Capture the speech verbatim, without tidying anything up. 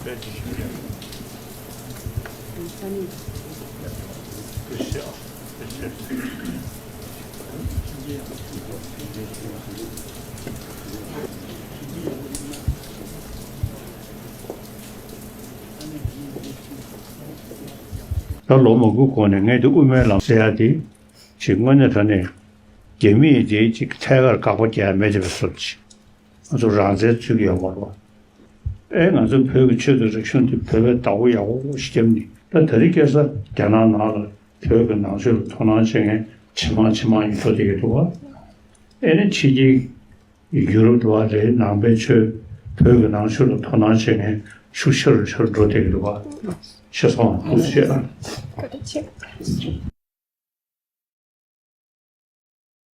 ད་ལོ་མང་པོའི་གོང་ནས་ངས་འདི་དབུ་མའི་ལམ་ཟེར་ཡ་དེ་ཅིག་དངོས་གནས་དྲང་གནས་རྒྱ་མི་ཡིས་དེ་ཅིག་ཐད་ཀར་དགག་པ་རྒྱག་ཡ་མེད་དེ་བས་སོ་ཅིག་ང་ཚོ་རང་བཙན་རྩོད་ཀྱི་ཡོད་མ་རེད་བ། ཨེ་ང་ཚོ་བོད་ཀྱི་ཆོས་དང་རིག་གཞུང་དེ་བོད་པས་བདག་པོ་ཡག་པོ་ཞིག་བརྒྱབ་ནས་ད་དེ་རིང་ཁ་སང་རྒྱ་ནག་ནང་ལ་བོད་ཀྱི་ནང་ཆོས་ལ་དོ་སྣང་བྱེད་མཁན་ཇེ་མང་ཇེ་མང་ཡིན་འགྲོ་བསྡད་ཀྱི་འདུག་བ། ཨེ་ནི་ཕྱི་རྒྱལ་ཡུ་རོབ་འདྲ་བ་རེད། ནང་པའི་ཆོས་བོད་ཀྱི་ནང་ཆོས་ལ་དོ་སྣང་བྱེད་མཁན་ཤུགས་ཆེ་རུ་ཆེ་རུ་འགྲོ་བསྡད་ཀྱི་འདུག་བ། ཤེས་སོང་། ཐུགས་རྗེ་ཆེ། བཀའ་དྲིན་ཆེ།